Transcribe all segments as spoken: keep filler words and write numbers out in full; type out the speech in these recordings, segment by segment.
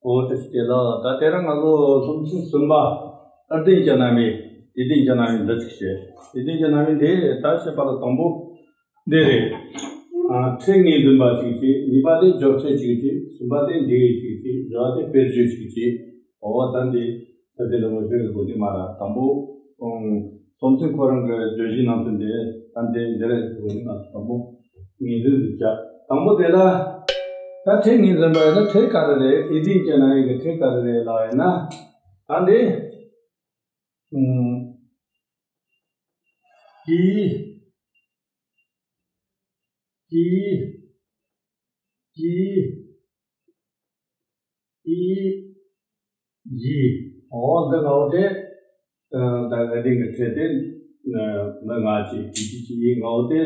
ཨོ་ཏི་ཤི་ལ། ད་དེ་རིང་ང་ཚོ་སློབ་ཚན་གསུམ་པ། ཨི་ལྡན་གྱི་རྣམ་དབྱེ། ཨི་ལྡན་གྱི་རྣམ་དབྱེ་འདི་གཅིག་བཤད། ཨི་ལྡན་གྱི་རྣམ་དབྱེ་འདི་ད་བཤད་པ་ལ་དང་པོ་འདི་རེད། ཨ། ཕྲད་ངེས་འཛིན་པ་གཅིག་བྱས། གཉིས་པ་དེ་སྦྱོར་ཚད་གཅིག་བྱས། གསུམ་པ་དེ་འབྲས་ཡུལ་གཅིག་བྱས། བཞི་བ་དེ་དཔེར་བརྗོད་གཅིག་བྱས། ཨོ་ད་འདི་ད་དེ་ལ་མོ་ཤོད་གི་གོ་དེ་མ་ར་དང་པོ། སློབ་ཚན་ཁོ་རང་གི་བརྗོད་གཞི་ནང་དུ་འདི་ད་འདི་འདི་རེད་གོ་དེ་མ་ར་དང་པོ། ངེས་འཛིན་དུ་བྱ། དང་པོ་དེ་ལ། ད་ཕྲད་ངེས་འཛིན་པ་ཡིན་ན་ཕྲད་ག་རེ་རེད། ཨི་ལྡན་གྱི་རྣམ་དབྱེ་གི་ཕྲད་ག་རེ་རེད་ལབ་ཡིན་ན། ད་འདི། ཀྱི། ཀྱི། ཀྱི། ཨི། ཡི། འོ་འདི་ལྔ་བོ་དེ། ཨ། ད་ཨི་ལྡན་གྱི་ཕྲད་དེ། ཨ། མི་ལྔ་བྱས། ཀྱི་ཀྱི་ཀྱི་ཡི་ལྔ་བོ་དེ་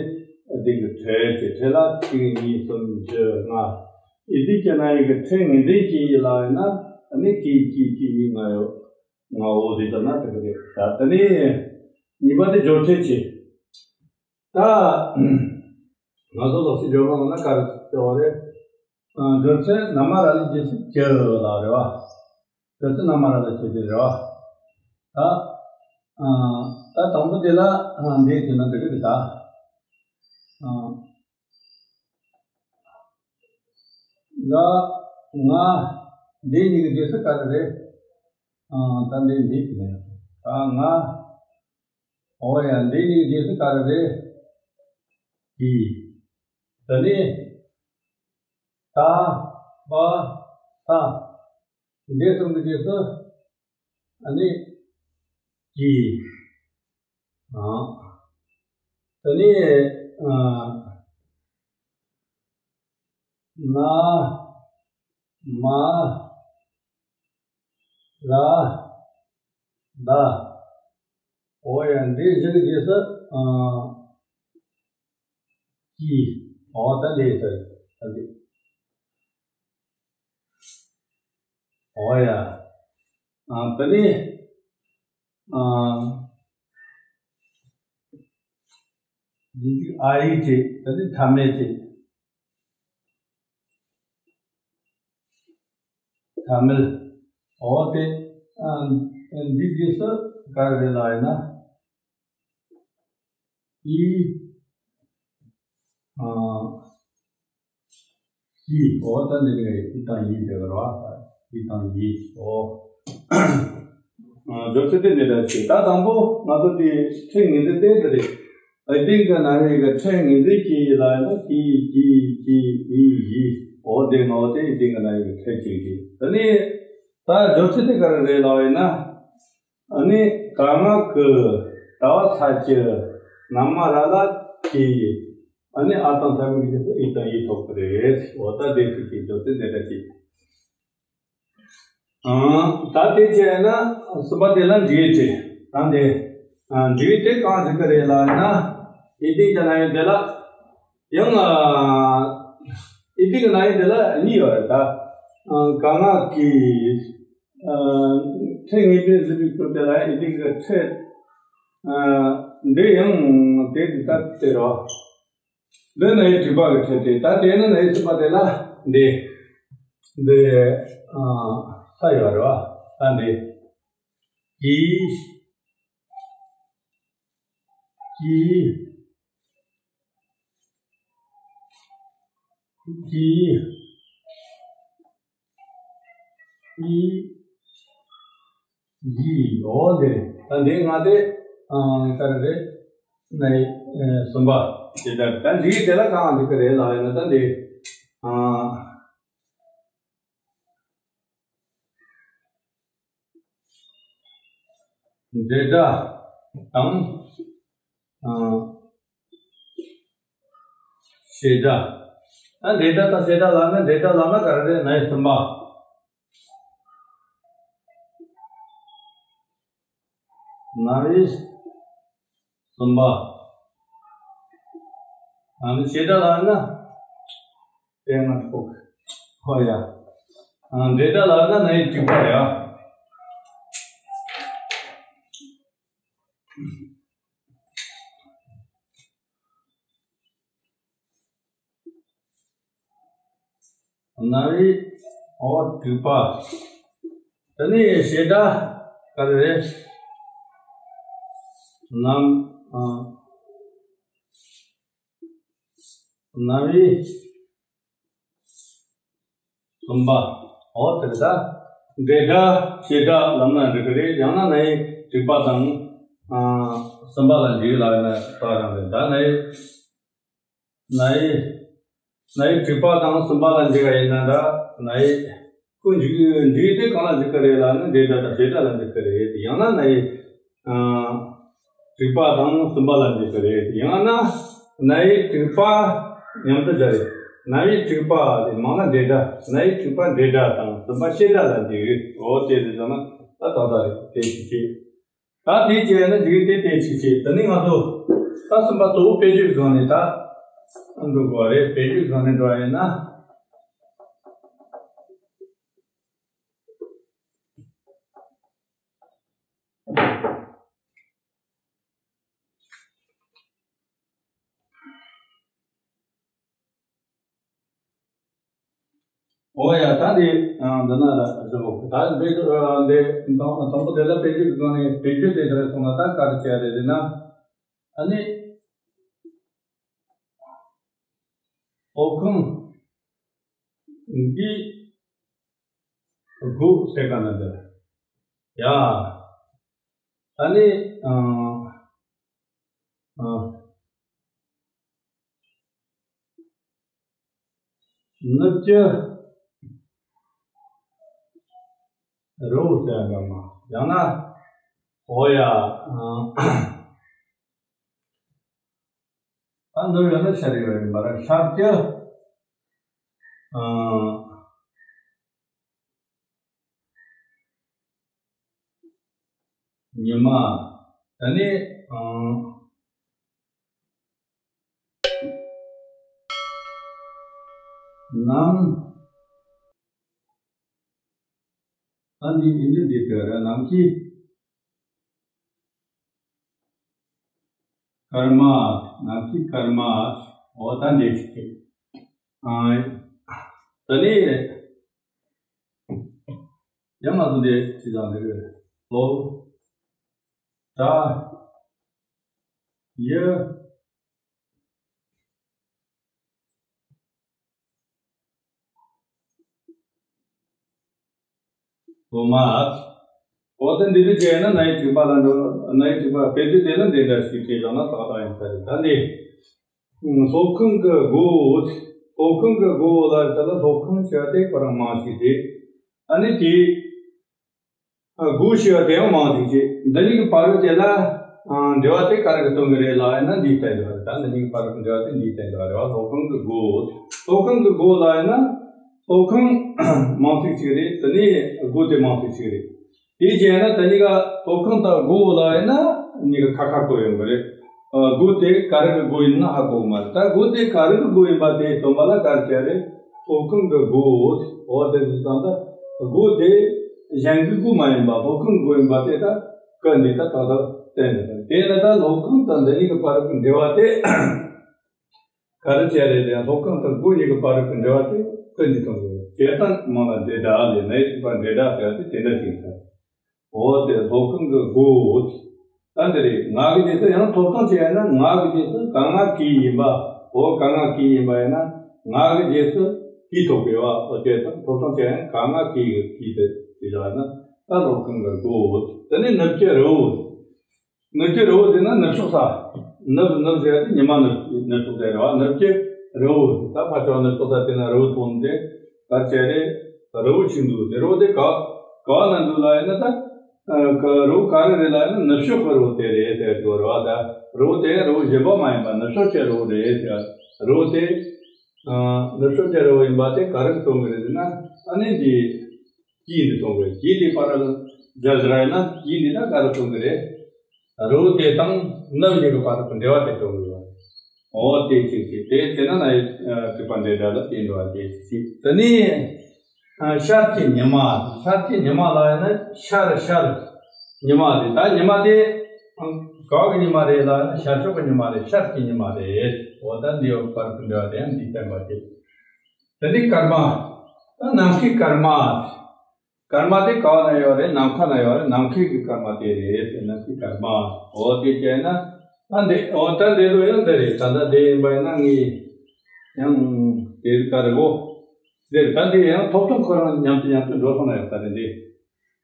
ཨི་ལྡན་གྱི་ཕྲད་ཀྱི་ཕྲད་ལ་གཅིག་གཉིས་གསུམ་བཞི་ལྔ། ཨི་ལྡན་གྱི་རྣམ་དབྱེ་གི་ཕྲད་ངེས་འཛིན་གྱི་ཡི་ལབ་ཡིན་ན། ཨ་ནི་ཀྱི་ཀྱི་ཀྱི་ཡི་ལྔ་ཡོད། ལྔ་བོ་དེ་ལྟར་ན་དེ་ག་རེད། ད་དེ་ནས་གཉིས་པ་དེ་སྦྱོར་ཚད་ཀྱི། ད་ང་ཚོ་ལོགས་སུ་སྦྱོར་བ་ལ་ན་ག་རེ་ཟེར་བ་རེད། ཨ། སྦྱོར་ཚད་ན་མ་ར་ལས་རྗེས་སུ་གྱི་ལ་རེད་བ། སྦྱོར་ཚད་ན་མ་ར་ལས་རྗེས་སུ་རེད་བ། ད། ཨ། ད་དང་པོ་དེ་ལ། ཨ། འདི་བྱས་ན་འགྲིག་གི་རེད་ད། ཨ། ང་། ང་། འདི་གཉིས་ཀྱི་རྗེས་སུ་ག་རེ་རེད། ཨ། ད་འདི་འདི་བྱས་ན་ཡང་། ད་ང་། འོ་ཡ། འདི་གཉིས་ཀྱི་རྗེས་སུ་ག་རེ་རེད། གྱི། དེ་ནས་ད། བ། ས། འདི་གསུམ་གྱི་རྗེས་སུ། ཨ་ནི། གྱི། ཨ། དེ་ནས། ཨ། ན། མ། ར། ད། འོ་ཡ། འདི་བཞི་གི་རྗེས་སུ། ཨ། གྱི། འོ་ད་འདི་ཟེར། ད་འདི། འོ་ཡ། ཨ། དེ་ནས། ཨ། འདི་ཨ་ཡིག་བྱས། དེ་ནས་མཐའ་མེད་བྱས། མཐའ་མེད། འོ་དེ། ཨ། འདི་རྗེས་སུ་ག་རེ་ལབ་ཡིན་ན། ཨི། ཨ། ཡི། འོ་ད་འདི་ནས་ཨི་དང་ཡི་འབྲེལ་བ་རེད་བ། ཨི་དང་ཡི། འོ། ཨ། སྦྱོར་ཚད་དེ་འདི་འདྲ་བྱས། ད་དང་པོ་ང་ཚོ་དེ་ཕྲད་ངེས་འཛིན་དེ་འདི་རེད། ཨི་ལྡན་གྱི་རྣམ་དབྱེ་གི་ཕྲད་ངེས་འཛིན་གྱི་ཡི་ལབ་ཡིན་ན། ཀྱི་ཀྱི་ཀྱི་ཡི་ཡི། འོ་དེ་ལྔ་བོ་དེ་ཨི་ལྡན་གྱི་རྣམ་དབྱེ་གི་ཕྲད་ཅིག་རེད། དེ་ནས་ད་སྦྱོར་ཚད་དེ་ག་རེ་རེད་ལབ་ཡིན་ན། ཨ་ནི་ག་ང་གི། ད་བ་ས་ཀྱི། ན་མ་ར་ལ་གྱི། ཨ་ནི་ཨ་དང་མཐའ་མེད་ཀྱི་རྗེས་སུ་ཨི་དང་ཡི་ཐོབ་ཀྱི་རེད། འོ་ད་དེ་ཚོ་ཅིག་སྦྱོར་ཚད་འདི་འདྲ་ཅིག། ཨང་། ད་དེ་བྱས་ན་གསུམ་པ་དེ་ལ་འབྲས་ཡུལ་བྱས། ད་འདི། ཨ། འབྲས་ཡུལ་དེ་གང་ཞིག་གི་རེད་ལབ་ན། ཨི་ལྡན་གྱི་རྣམ་དབྱེ་དེ་ལ། ཡང་། ཨ། ཨི་ལྡན་གྱི་རྣམ་དབྱེ་དེ་ལ་གཉིས་ཡོད་རེད་ད། ཨ། ག་ང་གི། ཨ། ཕྲད་ངེས་པའི་གཟུགས་པའི་སྐོར་དེ་ལ་ཨི་ལྡན་གྱི་ཕྲད། ཨ། འདི་ཡང་དེ་དེ་ལྟར་དེ་རོ། འདི་ནི་དྲུག་པ་གི་ཕྲད་དེ། ད་དེ་ནི་ནི་གསུམ་པ་དེ་ལ་འདི། འདི། ཨ། ས་ཡོད་རེད་བ། ད་འདི། གྱི། གྱི། གྱི། ཡི། ཡི། འོ་འདི་རེད། ད་འདི་ལྔ་དེ། ཨ། ག་རེ་རེད། ནི། ཨ། གསུམ་པ། དེ་ལྟར་ད་འདི་དེ་ལ་གང་འདི་ག་རེད་ལབ་ཡིན་ན། ད་འདི། ཨ། འབྲེལ་སྒྲ་དང་། ཨ། བྱེད་སྒྲ། ད་འབྲེལ་སྒྲ་དང་བྱེད་སྒྲ་ལབ་ན། འབྲེལ་སྒྲ་ལབ་ན་ག་རེ་རེད། ནི་གསུམ་པ། ནི་གསུམ་པ། ཨ་ནི་བྱེད་སྒྲ་ལབ་ན། དེ་ན་ཐོག་ཧོ་ཡ། ཨ། འབྲེལ་སྒྲ་ལབ་ན་ནི་དྲུག་པ་རེད། ནི། འོ་དྲུག་པ། དེ་ནས་བྱེད་སྒྲ་ག་རེ་རེད། རྣམ། ཨ། རྣམ་དབྱེ་གསུམ་པ། འོ་དེ་རེད་ད། འབྲེལ་སྒྲ་བྱེད་སྒྲ་ལབ་ན་འགྲིག་གི་རེད། ཡང་ན་ན་ཡིག་དྲུག་པ་དང་། ཨ། གསུམ་པ་ལ་འཇུག་ལབ་ན་ད་རང་རེད་ད། ན་ཡིག་ན་ཡིག་ན་ཡིག་དྲུག་པ་དང་གསུམ་པ་ལ་འཇུག་པ་ཡིན་ན་འདྲ། ན་ཡིག་ཁོ་འཇུག་འཇུག་དེ་གང་ལ་འཇུག་གི་རེད་ལབ་ན་འབྲེལ་སྒྲ་དང་བྱེད་སྒྲ་ལ་འཇུག་གི་རེད། ཡང་ན་ན་ཡིག་ཨ། དྲུག་པ་དང་གསུམ་པ་ལ་འཇུག་གི་རེད། ཡང་ན་ན་ཡིག་དྲུག་པ་མཉམ་དུ་སྦྱར་རེད། ན་ཡིག་དྲུག་པ་དེ་མང་ན་འབྲེལ་སྒྲ། ན་ཡིག་དྲུག་པ་འབྲེལ་སྒྲ་དང་གསུམ་པ་བྱེད་སྒྲ་ལ་འཇུག་འོ་དེ་རེད་ཟེར་ན་ད་ད་ད་རེད། དེ་ཞིག་བྱེད། ད་དེ་བྱས་ན་འཇུག་དེ་དེ་ཞིག་བྱེད། དེ་ནི་ང་ཚོ་ད་གསུམ་པ་གཙོ་བོ་དཔེ་བརྗོད་སྒང་ནས་ད་འགྲོ་དགོས་རེད། དཔེ་བརྗོད་སྒང་ནས་འགྲོ་བ་ཡིན་ན། འོ་ཡ། ད་འདི་འདི་ན་ལ་བཞག་གོ། ད་དཔེ་འདི་དང་པོ་དེ་ལ་དཔེ་བརྗོད་སྒང་ནས་དཔེ་བརྗོད་དེ་ཟེར་སོང་ན་ད་ག་རེ་བྱས་རེད་ཟེར་ན། ཨ་ནི་སློབ་ཁང་འདི་སྒོ་ཟེར་ག་ན་འདི་ཡ། ཨ་ནི་ཨ་ཨ། ནུབ་ཀྱི་རི་བོ་ཟེར་བ་འདྲ་མ། ཡང་ན་འོ་ཡ། ཨ། ད་ནུབ་ཡོད་ན་ཤར་ཡོད་ཡིན་པ་རེད། ཤར་གྱི་ཨ་ཉི་མ། ད་ནི་ཨ་ནམ། ད་འདི་ཡིན་འདི་འདི་ལྟར་ནམ་མཁའི་སྐར་མ། ནམ་མཁའི་སྐར་མ། འོ་ད་འདི་ཅིག་ཨ། ད་ནི་ཡང་ང་ཚོ་འདི་ཅི་ཙང་འདི་རེད། ལོ། ད་ཡི། ལོ་མ། འོ་ད་འདི་འདྲ་བྱས་ན་ན་ཡིག་དྲུག་པ་ལ་འགྲོ། ན་ཡིག་དྲུག་པ་དཔེ་དེབ་དེ་ལ་འདི་འདྲ་ཞིག་བྲིས་བཞག་ན་ཏག་ཏག་ཡིན་ས་རེད། ད་འདི་སློབ་ཁང་གི་སྒོ། སློབ་ཁང་གི་སྒོ་ལ་ད་ལ་སློབ་ཁང་ཟེར་དེ་ཁོ་རང་མང་ཞིག་རེད། ཨ་ནི་དེ། སྒོ་ཞེས་པ་དེ་ཡང་མང་ཞིག་བྱེད། འདི་གཉིས་ཀྱི་བར་དུ་དེ་ལ་འབྲེལ་བ་དེ་ག་རེ་གིས་སྟོན་གྱི་རེད་ལབ་ཡིན་ན་འདིའི་སྟེང་དུ་རེད། ད་འདི་གཉིས་ཀྱི་བར་དུ་འབྲེལ་བ་དེ་འདིའི་སྟེང་དུ་རེད་བ། སློབ་ཁང་གི་སྒོ། སློབ་ཁང་གི་སྒོ་ལབ་ཡིན་ན་སློབ་ཁང་མང་ཚིག་ཅིག་རེད། དེ་ནས་སྒོ་དེ་མང་ཚིག་ཅིག་རེད། དེ་བྱས་ན་དེ་གཉིས་ཀ་སློབ་ཁང་དང་སྒོ་ལབ་ཡིན་ན་གཉིས་ཀ་ཁ་ཁ་གོ་ཡོང་གི་རེད། སྒོ་དེ་ག་རེ་གི་སྒོ་ཡིན་ན་ཧ་གོ་གི་མ་རེད། ད་སྒོ་དེ་ག་རེ་གི་སྒོ་ཡིན་པ་དེ་སྟོན་པ་ལ་ག་རེ་བྱས་རེད། སློབ་ཁང་གི་སྒོ། འོ་དེ་ཚོ་ཙང་ད་སྒོ་དེ་གཞན་གྱི་སྒོ་མ་ཡིན་པ་སློབ་ཁང་སྒོ་ཡིན་པ་དེ་ད་སྐད་འདི་ད་ཏག་ཏག་བསྟན་ཡོད་རེད། དེ་ནི་ད་སློབ་ཁང་དང་འདི་གཉིས་ཀྱི་བར་གྱི་འབྲེལ་བ་དེ་ག་རེ་བྱས་རེད་དེ། སློབ་ཁང་དང་སྒོ་གཉིས་ཀྱི་བར་གྱི་འབྲེལ་བ་དེ་སྐད་འདི་གཏོང་དགོས། བྱས་ཙང་མ་ལ་འབྲེལ་སྒྲ་ལས་ནས་ཅིག་པ་འབྲེལ་སྒྲ་ཟེར་བ་དེ་དེ་འདྲ་ཞིག་ཡིན་ས། འོ་དེ་སློབ་ཁང་གི་སྒོ། ད་འདི་རེད། ང་གི་རྗེས་སུ་ཡང་ཐོབ་ཐང་བྱས་ན་ང་གི་རྗེས་སུ་ག་ང་གི་ཡིན་པ། འོ་ག་ང་གི་ཡིན་པ་ཡིན་ན་ང་གི་རྗེས་སུ་གི་ཐོབ་དགོས་བ། འོ་བྱས་ཙང་ཐོབ་ཐང་བྱས་ན་ག་ང་གི་གི་དེ་དེ་བཞག་ན་ད་སློབ་ཁང་གི་སྒོ། དེ་ནས་ནུབ་ཀྱི་རི་བོ། ནུབ་ཀྱི་རི་བོ་དེ་ན་ནུབ་ཕྱོགས་ས། ནུབ་ནུབ་ཟེར་ཡ་དེ་ཉི་མ་ནུབ་ནུབ་ཕྱོགས་དེ་རེད་བ། ནུབ་ཀྱི་རི་བོ། ད་ཕར་ཕྱོགས་ནུབ་ཕྱོགས་ས་དེ་ན་རི་བོ་མཐོང་དེ་ག་ཅི་རེད། རི་བོ་ཆེན་འདུག་དེ་རི་བོ་དེ་ག་ག་ན་འདུག་ལ་ཡིན་ན་ད། ག་རི་བོ་ག་རེ་རེད་ལ་ཡིན་ན་ནུབ་ཕྱོགས་ཀྱི་རི་བོ་དེ་རེད་ཟེར་གྱི་ཡོད་རེད་བ། ད་རི་བོ་དེ་རི་བོ་གཞན་པ་མ་ཡིན་པ་ནུབ་ཕྱོགས་ཀྱི་རི་བོ་རེད་ཟེར། རི་བོ་དེ་ནུབ་ཕྱོགས་ཀྱི་རི་བོ་ཡིན་པ་དེ་ག་རེ་སྟོན་གི་རེད་ཟེར་ན། ཨ་ནི་འདི། གྱི་འདི་སྟོན་གི་རེད། གྱི་འདི་བར་ལ་སྦྱར་ཟེར་ཡིན་ན་གྱི་འདི་ད་ག་རེ་སྟོན་གི་རེད། རི་བོ་དེ་དང་ནུབ་གཉིས་ཀྱི་བར་དུ་འབྲེལ་བ་དེ་སྟོན་གི་རེད། འོ་དེ་ཅིག་ཅིག་དེ་བྱས་ན་ན་ཡིག་དྲུག་པ་འབྲེལ་སྒྲ་ལ་བརྟེན་འགྲོ་བ་དེ་ཅིག་ཅིག་དེ་ནས་ཤར་གྱི་ཉི་མ། ཤར་གྱི་ཉི་མ་ལ་ཡིན་ན་ཤར་ཤར་ཉི་མ་དེ། ད་ཉི་མ་དེ་ག་བ་གི་ཉི་མ་རེད་ལ་ཡིན་ན་ཤར་ཕྱོགས་ཀྱི་ཉི་མ་རེད། ཤར་གྱི་ཉི་མ་རེད། འོ་ད་འདི་བར་དུ་འབྲེལ་བ་དེ་ཡང་འདི་བསྟན་པ་དེ། དེ་ནས་སྐར་མ། ད་ནམ་མཁའི་སྐར་མ། སྐར་མ་དེ་ག་བ་ན་ཡོད་རེད། ནམ་མཁའ་ན་ཡོད་རེད། ནམ་མཁའི་གི་སྐར་མ་དེ་རེད། དེ་ནམ་མཁའི་སྐར་མ། འོ་དེ་བྱས་ན། ད་འདི་འོ་ད་འདི་ལོ་ཡང་འདི་རེད། ད་ལྟ་འདི་ཡིན་པ་ཡིན་ན་ངས་ཡང་དེ་རིགས་ག་རེ་གོ། འདིར་ད་འདི་ཡང་ཐོབ་ཐང་ཁོ་རང་མཉམ་དུ་མཉམ་དུ་འགྲོ་སོང་ན་ཡོད་ས་རེད་འདི།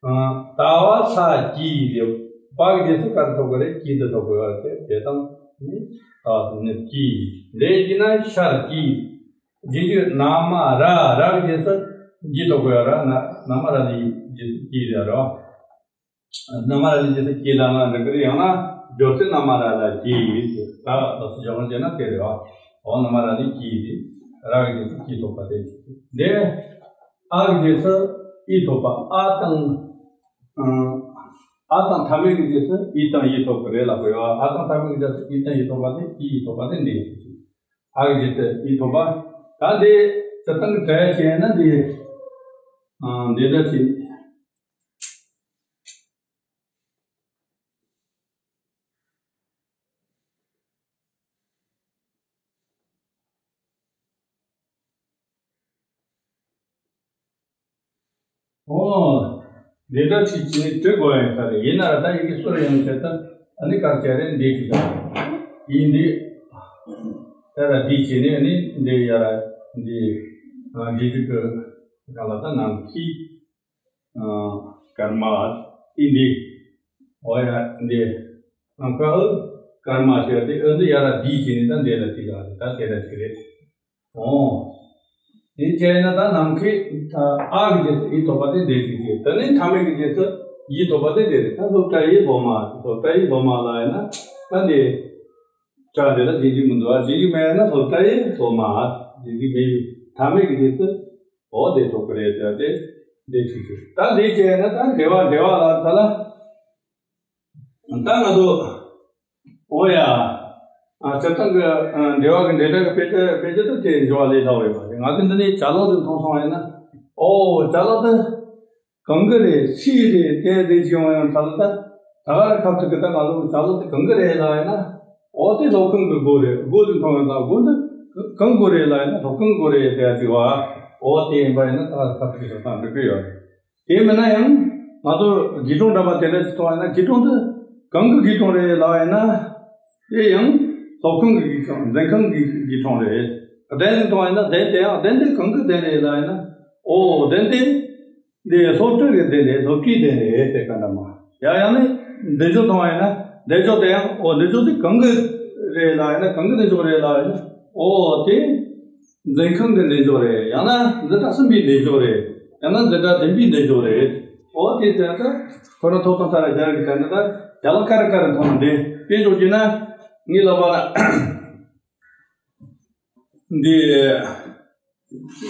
ཨ། ད་བ་ས་ཀྱི་རེད། བ་གི་རྗེས་སུ་ག་རེ་ཐོབ་དགོས་རེད། ཀྱི་འདི་ཐོབ་དགོས་རེད། དེ་དང་ནི་ད་ནི་ཀྱི། འདི་ཡིན་ན་ཤར་གྱི། རྗེས་འཇུག་ན་མ་ར། ར་གི་རྗེས་སུ་ཀྱི་ཐོབ་དགོས་ར། ན་ན་མ་ར་ནི་རྗེས་སུ་ཀྱི་རེད་རོ། ན་མ་ར་ནི་རྗེས་སུ་ཀྱི་ལ་ན་འགྲིག་གི་རེད། ཡང་ན་སྦྱོར་ཚེ་ན་མ་ར་ལ་ཀྱི་ཡིན་ཟེར། ད་ལགས་སོ་སྦྱོར་དབང་བྱས་ན་དེ་རེད་བ། འོ་ན་མ་ར་ནི་ཀྱི་ཡིན། ར་གི་རྗེས་སུ་ཀྱི་ཐོབ་པ་དེ་འདི། ཨ་གི་རྗེས་སུ་ཨི་ཐོབ་པ། ཨ་དང་། ཨ། ཨ་དང་མཐའ་མེད་ཀྱི་རྗེས་སུ་ཨི་དང་ཡི་ཐོབ་ཀྱི་རེད་ལབ་དགོས་ཡོད། ཨ་དང་མཐའ་མེད་ཀྱི་རྗེས་སུ་ཨི་དང་ཡི་ཐོབ་པ་དེ་ཨི་ཡི་ཐོབ་པ་དེ་འདི་ཡིན། ཨ་གི་རྗེས་སུ་ཨི་ཐོབ་པ། ད་འདི་སྤྱིར་བཏང་གི་གྲས་བྱས་ན་འདི། ཨ། འདི་འདྲ་ཞིག་འོ། འདི་འདྲ་ཞིག་བྱས་ནས་འབྲི་དགོས་ཡིན་ས་རེད། ཡིན་ན་ར་ད་ཡི་གེ་སུ་རེད་ཡོང་བྱས་ད་ཨ་ནི་གར་བྱས་རེད། འདི་གི་ད་ཡིན་འདི། ཡ་ར་འདི་བྱས་ནས་ཨ་ནི་འདི་ཡ་ར་འདི། ཨ། འདི་འདི་གི་ག་ལ་ད་ནམ་མཁའི། ཨ། སྐར་མ་ཨི་འདི། འོ་ཡ་འདི། ནམ་མཁའི་སྐར་མ་ཞེས་ཏེ་ཨི་འདི་ཡ་ར་འདི་བྱས་ནས་ད་འདི་ལ་ཅིག་ཡོད་རེད། ད་དེ་ལ་ཅིག་རེད། འོ། དེ་བྱས་ན་ད་ནམ་མཁའི་ད་ཨ་གི་རྗེས་སུ་ཨི་ཐོབ་པ་དེ་འདི་ཅིག་རེད། དེ་ནས་མཐའ་མེད་ཀྱི་རྗེས་སུ་ཡི་ཐོབ་པ་དེ་འདི་རེད། ད་སློབ་གྲྭ་ཡི་སློབ་མ། སློབ་གྲྭ་ཡི་སློབ་མ་ལ་ཡིན་ན་ད་འདི། ད་འདི་ལ་རྗེས་འཇུག་མི་འདུག་ཨ། རྗེས་འཇུག་མེད་ན་སློབ་གྲྭ་ཡི་སློབ་མ། རྗེས་འཇུག་མེད་པའི་མཐའ་མེད་ཀྱི་རྗེས་སུ་འོ་དེ་ཐོབ་ཀྱི་རེད་ཟེར་ཏེ་འདི་ཅིག་ཟེར། ད་འདི་བྱས་ན་ད་འགྲེལ་བ་འགྲེལ་བ་ལ་ད་ལ་ད་ང་ཚོ་འོ་ཡ། ཨ། སྤྱིར་བཏང་གི། ཨ། འགྲེལ་བ་གི་འབྲེལ་སྒྲ་གི་དཔེ་ཆ་དཔེ་ཆ་དུ་དེ་འགྲེལ་བ་ལས་སླ་བོ་ཡོད་པ་རེད། ང་ཚོ་འདི་ནས་ཅ་ལག་དེ་མཐོང་སོང་བ་ཡིན་ན། ཨོ་ཅ་ལག་དེ། གང་གི་རེད། སུའི་རེད། དེ་རེད་ཅེས་ཡོང་ཡང་ད་ལྟ་ད་ག་རེ་ཁ་ཐུག་གི་ད་ང་ཚོ་ཅ་ལག་དེ་གང་གི་རེད་ལབ་ཡིན་ན། ཨོ་དེ་སློབ་ཁང་གི་སྒོ་རེད། སྒོ་དེ་མཐོང་ཡང་ད་སྒོ་འདི་གང་སྒོ་རེད་ལབ་ཡིན་ན་སློབ་ཁང་སྒོ་རེད་ཟེར་ཡ་ཅིག་བ། ཨོ་དེ་ཡིན་པ་ཡིན་ན་ད་ག་རེ་ཁ་ཐུག་གི་ཞོག་ཐང་འགྲིག་གི་ཡོད་རེད། དེ་མིན་ན་ཡང་ང་ཚོ་གི་གྲོང་འདྲ་པ་དེ་འདྲ་ཅིག་མཐོང་ཡིན་ན་གི་གྲོང་དེ་གང་གི་གི་གྲོང་རེད་ལབ་ཡིན་ན། དེ་ཡང་སློབ་ཁང་གི་གི་གྲོང་། འཛིན་ཁང་གི་གི་གྲོང་རེད། གདན་ཞིག་མཐོང་ཡིན་ན་གདན་དེ་ཡང་གདན་དེ་གང་གི་གདན་རེད་ལབ་ཡིན་ན། ཨོ་གདན་དེ་འདི་སློབ་གྲྭ་གི་གདན་རེད། སློབ་གྲྭའི་གདན་རེད་ཟེར་ག་འདྲ་མ། ཡང་ཡང་ནི་གདན་ཕྱོགས་མཐོང་ཡིན་ན་གདན་ཕྱོགས་དེ་ཡང་ཨོ་གདན་ཕྱོགས་དེ་གང་གི་རེད་ལབ་ཡིན་ན། གང་གི་གདན་ཕྱོགས་རེད་ལབ་ཡིན་ན། ཨོ་དེ་འཛིན་ཁང་གི་གདན་ཕྱོགས་རེད། ཡང་ན་འཛིན་གྲྭ་གསུམ་པའི་གདན་ཕྱོགས་རེད། ཡང་ན་འཛིན་གྲྭ་བདུན་པའི་གདན་ཕྱོགས་རེད། ཨོ་དེ་ལྟར་ད་ཁོ་རང་ཐོབ་ཐང་ལྟར་སྦྱར་གི་ད་ནི་ད་རྒྱ་ལ་ཀ་ར་ཀ་ར་མཐོང་ན་འདི་དཔེ་འཇོག་རྒྱུ་ན་ངའི་ལབ་པ་ན། འདི་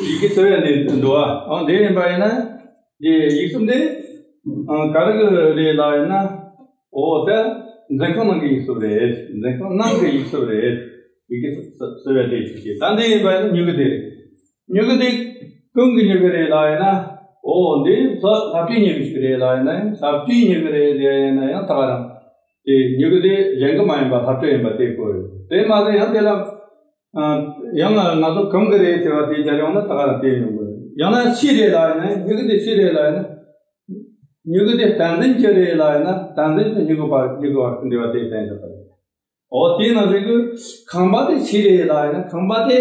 ཡི་གེ་གསལ་བའི་འདི་འདུག་ཨ། ཨང་འདི་ཡིན་པ་ཡིན་ན་འདི་ཡིག་གསུམ་འདི་ཨང་ག་རེ་གི་རེད་ལབ་ཡིན་ན། ཨོ་ད་འཛིན་ཁང་ནང་གི་ཡིག་གསུམ་རེད། འཛིན་ཁང་ནང་གི་ཡིག་གསུམ་རེད། ཡི་གེ་གསལ་བའི་འདི་ཞིག་གིས་ད་འདི་ཡིན་པ་ཡིན་ན་མྱུ་གུ་འདི་རེད། མྱུ་གུ་འདི་གང་གི་མྱུ་གུ་རེད་ལབ་ཡིན་ན། ཨོ་འདི་ལྷ་ལྷ་བྲིས་མྱུ་གུ་ཞིག་རེད་ལབ་ཡིན་ན་ཡང་ལྷ་བྲིས་མྱུ་གུ་རེད་ལབ་ཡིན་ན་ཡང་ད་ག་རང་། དེ་མྱུ་གུ་དེ་གཞན་གྱི་མ་ཡིན་པ་ལྷ་བྲིས་ཡིན་པ་དེ་གོ་ཡོད། དེ་མ་ཟད་ཡང་དེ་ལ། ཨ། ཡང་ང་ཚོ་གང་གི་རེད་ཟེར་བ་དེ་སྦྱར་ཡོང་ན་ད་ག་རང་དེ་ཡོང་གི་རེད། ཡང་ན་སུའི་རེད་ལབ་ཡིན་ན། མྱུ་གུ་དེ་སུའི་རེད་ལབ་ཡིན་ན། མྱུ་གུ་དེ་བསྟན་འཛིན་གྱི་རེད་ལབ་ཡིན་ན། བསྟན་འཛིན་དང་མྱུ་གུ་བར་མྱུ་གུ་བར་དུ་འབྲེལ་བ་དེ་བསྟན་ཆོག་པ་རེད། འོ་དེ་ནང་བཞིན་གྱི་ཁང་པ་དེ་སུའི་རེད་ལབ་ཡིན་ན། ཁང་པ་དེ་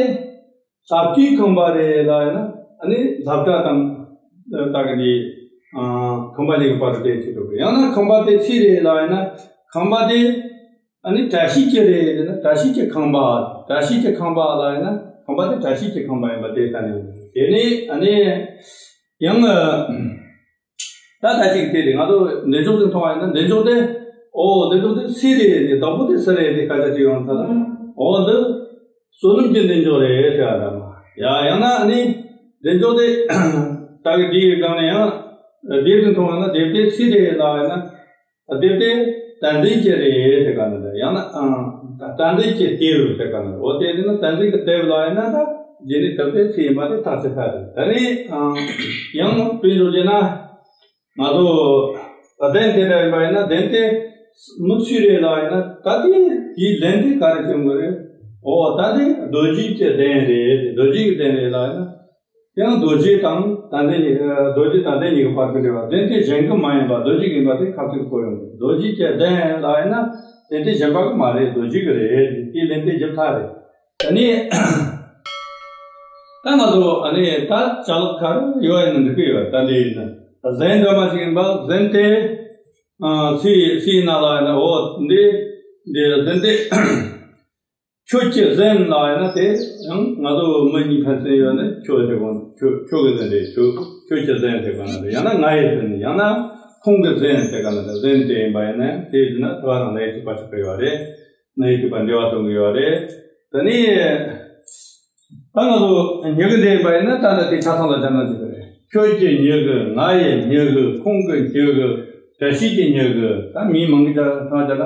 ལྷ་བྲིས་ཁང་པ་རེད་ལབ་ཡིན་ན། ཨ་ནི་ལྷ་བྲིས་དང་ད་ག་ནི་ཨ་ཁང་པ་གཉིས་ཀྱི་བར་དུ་དེ་ཆོག་གི། ཡང་ན་ཁང་པ་དེ་སུའི་རེད་ལབ་ཡིན་ན། ཁང་པ་དེ་ཨ་ནི་བཀྲ་ཤིས་ཀྱི་རེད་ལབ་ན། བཀྲ་ཤིས་ཀྱི་ཁང་པ། བཀྲ་ཤིས་ཀྱི་ཁང་པ་ལབ་ཡིན་ན་ཁང་པ་དེ་བཀྲ་ཤིས་ཀྱི་ཁང་པ་ཡིན་པ་དེ་ལྟ་ནས། དེ་ནས་ཨ་ནི་ཡང་ད་ད་ཅིག་དེ་རེད། ང་ཚོ་མདུན་ཅོག་ཅིག་མཐོང་བ་ཡིན་ན་མདུན་ཅོག་དེ། ཨོ་མདུན་ཅོག་དེ་སུའི་རེད། དེ་བདག་པོ་དེ་སུ་རེད། དེ་སྐད་ཆ་དྲིས་ཡོང་ཙང་། ཨོ་འདི་བསོད་ནམས་ཀྱི་མདུན་ཅོག་རེད་ཟེར་བ་འདྲ་མ། ཡ་ཡང་ན་ཨ་ནི་མདུན་ཅོག་དེ་ད་གི་དེའི་སྒང་ནས་ཡང་དེབ་དེ་མཐོང་བ་ན་དེབ་དེ་སུའི་རེད་ལབ་ཡིན་ན། དེབ་དེ་བསྟན་འཛིན་གྱི་རེད་ཟེར་ག་ན་འདྲ། ཡང་ན་ཨ་བསྟན་འཛིན་གྱི་དེབ་ཟེར་ག་ན་འདྲ། འོ་དེ་དེ་ན་བསྟན་འཛིན་གྱི་དེབ་ལབ་ཡིན་ན་ད་རྗེས་ནས་དེབ་དེ་སུའི་ཡིན་པ་དེ་ཐག་ཆོད་ས་རེད། ད་ནི་ཨ་ཡང་དཔེ་འཇོག་རྒྱུ་ན། ང་ཚོ་གདན་དེ་འདྲ་ཡིན་པ་ཡིན་ན་གདན་དེ་མི་སུའི་རེད་ལབ་ཡིན་ན། ད་དེ་དེའི་ལན་དེ་ག་རེ་བྱེད་དགོས་རེད། ཨོ་ད་དེ་རྡོ་རྗེ་གི་གདན་རེད། རྡོ་རྗེ་གི་གདན་རེད་ལབ་ཡིན་ན། དེ་ཡང་རྡོ་རྗེ་དང་ད་ལྟའི་ཉི- ཨ། རྡོ་རྗེ་ད་ལྟའི་གཉིས་ཀྱི་བར་གྱི་འབྲེལ་བ། གདན་དེ་གཞན་གྱི་མ་ཡིན་པ་རྡོ་རྗེ་གི་ཡིན་པ་དེ་ཁ་ཐུག་གོ་ཡོང་གི། རྡོ་རྗེ་གི་གདན་ལ་ཡིན་ན་གདན་དེ་གཞན་པ་གི་མ་རེད། རྡོ་རྗེ་གི་རེད། དེའི་ལན་དེ་རྒྱབ་ཐག་རེད། ད་ནི་ད་ང་ཚོ་ཨ་ནི་ད་ཅ་ལག་ཁ་རུ་ཡོད་ཡིན་ན་འགྲིག་གི་ཡོད། ད་འདི་ཡིན་ན་གཟན་འདྲ་མ་ཞིག་ཡིན་པ། གཟན་དེ་ཨ་སི་སི་ན་ལ་ཡིན་ན། འོ་འདི་འདི་གཟན་དེ་ཁྱོད་ཀྱི་གཟན་ལ་ཡིན་ན། དེ་ཡང་ང་ཚོ་མི་གཉིས་ཕན་ཚུན་ཡོད་ན་ཁྱོད་དེ་གོ་ཁྱོད་ཁྱོད་ཀྱི་གཟན་རེད། ཁྱོད་ཁྱོད་ཀྱི་གཟན་དེ་ག་ན་རེད། ཡང་ན་ང་ཡི་གཟན། ཡང་ན་ཁོང་གི་གཟན་དེ་ག་ན་རེད། གཟན་དེ་ཡིན་པ་ཡིན་ན་དེ་ཡིན་ན་དེ་བ་རང་ལ་ཡི་གཅིག་པ་ཆགས་ཀྱི་ཡོད་རེད། ན་ཡི་གཅིག་པ་འབྲེལ་བ་གཏོང་གི་ཡོད་རེད། དེ་ནི་ད་ང་ཚོ་མྱི་གི་འདི་ཡིན་པ་ཡིན་ན་ད་ལྟ་དེ་ཆ་ཚང་ལ་སྦྱར་ན་འགྲིག་གི་རེད། ཁྱོད་ཀྱི་མྱི་གི། ང་ཡི་མྱི་གི། ཁོང་གི་མྱི་གི། བཀྲ་ཤིས་ཀྱི་མྱི་གི། ད་མིང་མང་གི་སྦྱར་ཚང་སྦྱར་ན།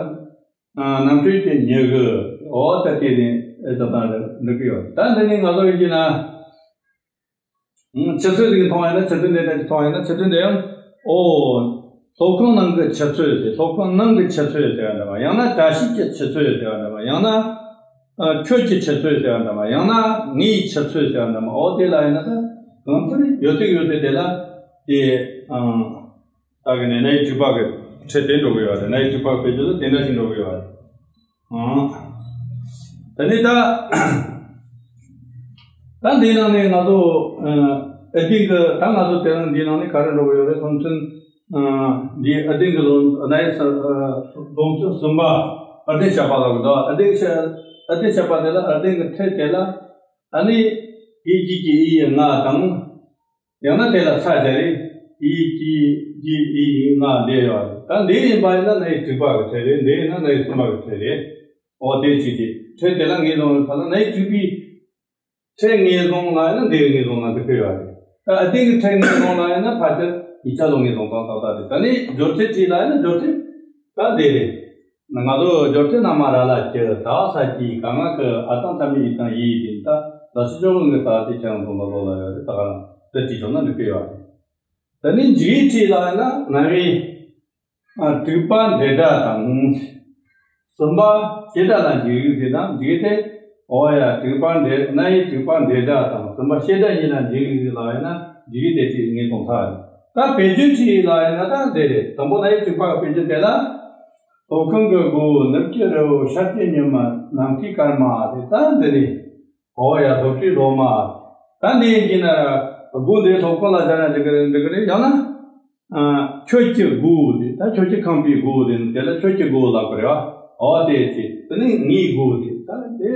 ཨ། རྣམ་གྲོལ་གྱི་མྱི་གི། འོ་ད་དེ་ནི་ཨེ་ད་ད་འགྲིག་གི་ཡོད། ད་འདི་ནི་ང་ཚོ་ཡིན་གྱི་ན། ཆུ་ཚོད་ཟིག་མཐོང་ཡིན་ན། ཆུ་ཚོད་འདི་ལྟར་མཐོང་ཡིན་ན། ཆུ་ཚོད་འདི་ཡང་། ཨོ། སློབ་ཁང་ནང་གི་ཆུ་ཚོད་དེ། སློབ་ཁང་ནང་གི་ཆུ་ཚོད་ཟེར་བ་འདྲ་བ། ཡང་ན་བཀྲ་ཤིས་ཀྱི་ཆུ་ཚོད་ཟེར་བ་འདྲ་བ། ཡང་ན་ཨ་ཁྱོད་ཀྱི་ཆུ་ཚོད་ཟེར་བ་འདྲ་བ། ཡང་ན་ངའི་ཆུ་ཚོད་ཟེར་བ་འདྲ་བ། ཨོ་དེ་ལ་ཡིན་ན་ད་གང་ལྟར་ཡོད་ཚད་ཡོད་ཚད་དེ་ལ་དེ། ཨང་། ད་གི་ནས་ན་ཡི་དྲུག་པ་གི་ཁྲིད་དེ་འགྲོ་གི་ཡོད་རེད། ན་ཡི་དྲུག་པ་བེད་སྤྱོད་དེ་འདྲ་ཞིག་འགྲོ་གི་ཡོད་རེད། ཨང་། ད་ནི་ད་ད་འདི་ནང་ནས་ང་ཚོ་ཨ་ཨ་ཏིང་གི། ད་ང་ཚོ་དེ་རིང་འདི་ནང་ནས་ག་རེ་འགྲོ་གི་ཡོད་རེད། སློབ་ཚན་ཨ་འདི་ཨ་ཏིང་གི་སློབ་ན་ཡི་ས་ཨ་སློབ་ཚན་གསུམ་པ་ཨ་ཏིང་བཤགས་པ་ལ་གི་འདུག་ཨ་ཏིང་བཤགས་ཨ་ཏིང་བཤགས་པ་དེ་ལ། ཨ་ཏིང་གི་ཁྲིད་དེ་ལ་ཨ་ནི་ཡི་གེ་གི་ཡི་ཡི་ང་དང་། ཡང་ན་དེ་ལ་ས་རྒྱ་རེ། ཡི་གེ་གི་ཡི་ཡི་ང་འདི་ཡོད་རེད། ད་འདི་ཡིན་པ་ཡིན་ན་ན་ཡི་དྲུག་པ་གི་ཁྲིད་རེད། འདི་ཡིན་ན་ན་ཡི་གསུམ་པ་གི་ཁྲིད་རེད། འོ་དེ་གཅིག་གཅིག་ཁྲིད་དེ་ལ་ངེས་བཟུང་ཡོད་ས་ལ། ན་ཡི་དྲུག་པའི་ཁྲིད་ངེས་བཟུང་ལ་ཡིན་ན་འདི་ངེས་བཟུང་ལ་འདི་ཕེ་ཡོད་རེད། ད་ཨ་ཏིང་གི་ཁྲིད་ངེས་བཟུང་ལ་ཡིན་ན་ཕལ་ཆེར་ཡིག་ཆ་ལ་ངེས་བཟུང་དང་ཏག་ཏག་རེད། ད་ནི་སྦྱོར་ཚིག་བྲིས་ལ་ཡིན་ན་སྦྱོར་ཚིག་ད་འདི་རེད། ང་ཚོ་སྦྱོར་ཚིག་ན་མ་ར་ལ་ཀྱི་ད་ས་ཀྱི་ག་ང་གི་ཨ་དང་ཐ་མི་ཡི་དང་ཡི་དེ་ད་ད་སི་ཅོ་ལུང་གི་ད་དེ་ཁྱེད་རང་ཚོ་ལ་ལོ་ལ་ཡོད་རེད། ད་ག་རང་དེ་བྲིས་ཆོག་ན་འགྲིག་གི་ཡོད་རེད། ད་ནི་འཇིག་ཡིག་བྲིས་ལ་ཡིན་ན་ན་མི་ཨ་དྲུག་པ་འབྲེལ་སྒྲ་དང་། གསུམ་པ་བྱེད་སྒྲ་ལ་འཇིག་ཡིག་ཟེར་དང་འཇིག་དེ། འོ་ཡ། དྲུག་པ་འབྲེལ། ན་ཡི་དྲུག་པ་འབྲེལ་སྒྲ་དང་གསུམ་པ་བྱེད་སྒྲ་གཉིས་ལ་འཇིག་ཡིག་ཟེར་ལ་ཡིན་ན་འཇིག་ཡིག་དེ་བྲིས་ངེས་གཏོང་ཐག་རེད། ད་བེད་སྤྱོད་བྲིས་ལ་ཡིན་ན་ད་འདི་རེད། དང་པོ་ན་ཡི་དྲུག་པ་གི་བེད་སྤྱོད་དེ་ལ། སློབ་ཁང་གི་སྒོ། ནུབ་ཀྱི་རི་བོ། ཤར་གྱི་ཉི་མ། ནམ་མཁའི་སྐར་མ་དེ་ད་འདི་རེད། འོ་ཡ། སློབ་གྲྭའི་སློབ་མ། ད་འདི་ཡིན་གྱི་ན་སྒོ་འདི་སློབ་ཁང་ལ་སྦྱར་ན་འགྲིག་གི་རེད། འགྲིག་གི་རེད། ཡང་ན། ཨ། ཁྱོད་ཀྱི་སྒོ་དེ། ད་ཁྱོད་ཀྱི་ཁང་པའི་སྒོ་དེ་ནི་དེ་ལ་ཁྱོད་ཀྱི་སྒོ་ལབ་དགོས་རེད་བ། འོ་དེ་ཅི། དེ་ནི་ངའི་སྒོ་དེ། ད་དེ་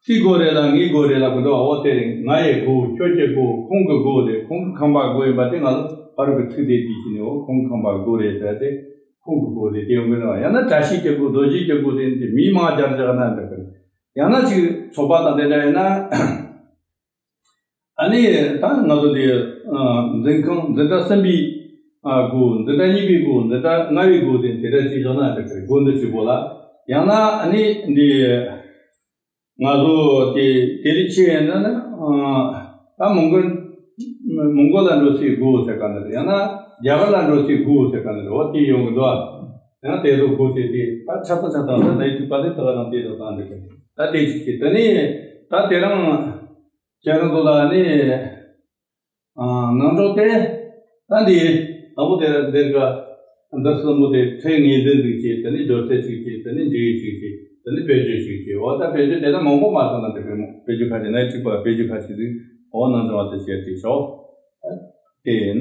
སུའི་སྒོ་རེད་ལ་ངའི་སྒོ་རེད་ལབ་དགོས་འདུག་འོ་དེ་རེད། ང་ཡི་སྒོ། ཁྱོད་ཀྱི་སྒོ། ཁོང་གི་སྒོ་དེ། ཁོང་གི་ཁང་པ་སྒོ་ཡིན་པ་དེ་ང་ཚོ་ཕ་རོལ་གྱི་ཚིག་དེ་དེ་ཅི་ནི། འོ་ཁོང་གི་ཁང་པ་སྒོ་རེད་ཟེར་ཏེ་ཁོང་གི་སྒོ་དེ་དེ་ཡོང་གི་རེད་བ། ཡང་ན་བཀྲ་ཤིས་ཀྱི་སྒོ། རྡོ་རྗེ་གི་སྒོ་དེ་ནི་དེ་མིང་མང་སྦྱར་བཞག་ན་འགྲིག་གི་རེད། ཡང་ན་ཅིག་ཚོགས་པ་དང་དེ་འདྲ་ཡིན་ན། ཨ་ནི་ད་ང་ཚོ་འདི་ཨ་འཛིན་ཁང་འཛིན་གྲྭ་གསུམ་པའི་ཨ་སྒོ། འཛིན་གྲྭ་གཉིས་པའི་སྒོ། འཛིན་གྲྭ་ལྔ་པའི་སྒོ་དེ་དེ་འདྲ་ཅིག་བཞག་ན་འགྲིག་གི་རེད། སྒོ་འདི་གཅིག་པོ་ལ། ཡང་ན་ཨ་ནི་འདི་ང་ཚོ་དེ་དེ་རིགས་ཆེ་ཡིན་ན་ནི་ཨ་ད་མོང་གོལ་མོང་གོལ་ལ་འགྲོ་སའི་སྒོ་ཟེར་ག་འདི་རེད། ཡང་ན་རྒྱ་གར་ལ་འགྲོ་སའི་སྒོ་ཟེར་ག་འདི་རེད། འོ་དེ་ཡོང་གི་འདུག་ཡང་དེ་ཚོ་སྒོ་དེ་དེ་ད་ཆ་ཚང་ཆ་ཚང་ད་ནི་དྲུག་པ་དེ་ད་ག་རང་དེ་ཚོ་དང་འགྲིག་གི་རེད། ད་དེ་གཅིག་བྱས། དེ་ནས་ད་དེ་རིང་ཁྱེད་རང་ཚོ་ལ་ནི་ཨ་ནང་སྦྱོང་དེ་ད་འདི་དང་པོ་དེ་འདིར་ག་འདི་གསུམ་པོ་དེ་ཁྲིད་ངེས་འཛིན་ཅིག་བྱས། དེ་ནས་སྦྱོར་ཚད་ཅིག་བྱས། དེ་ནས་འཇུག་ཡིག་ཅིག་བྱས། དེ་ནས་བེད་སྤྱོད་ཅིག་བྱས། འོ་ད་བེད་སྤྱོད་དེ་ལ་མང་པོ་མ་སོང་ན་འགྲིག་གི་མོ། བེད་སྤྱོད་ཁ་ཅིག་ན་ཡི་དྲུག་པ་བེད་སྤྱོད་ཁ་ཅིག་ཟིག་འོ་ནང་སྦྱོང་བ་དེ་བྱས་ཏེ་ཤོག་དེ་ཡིན།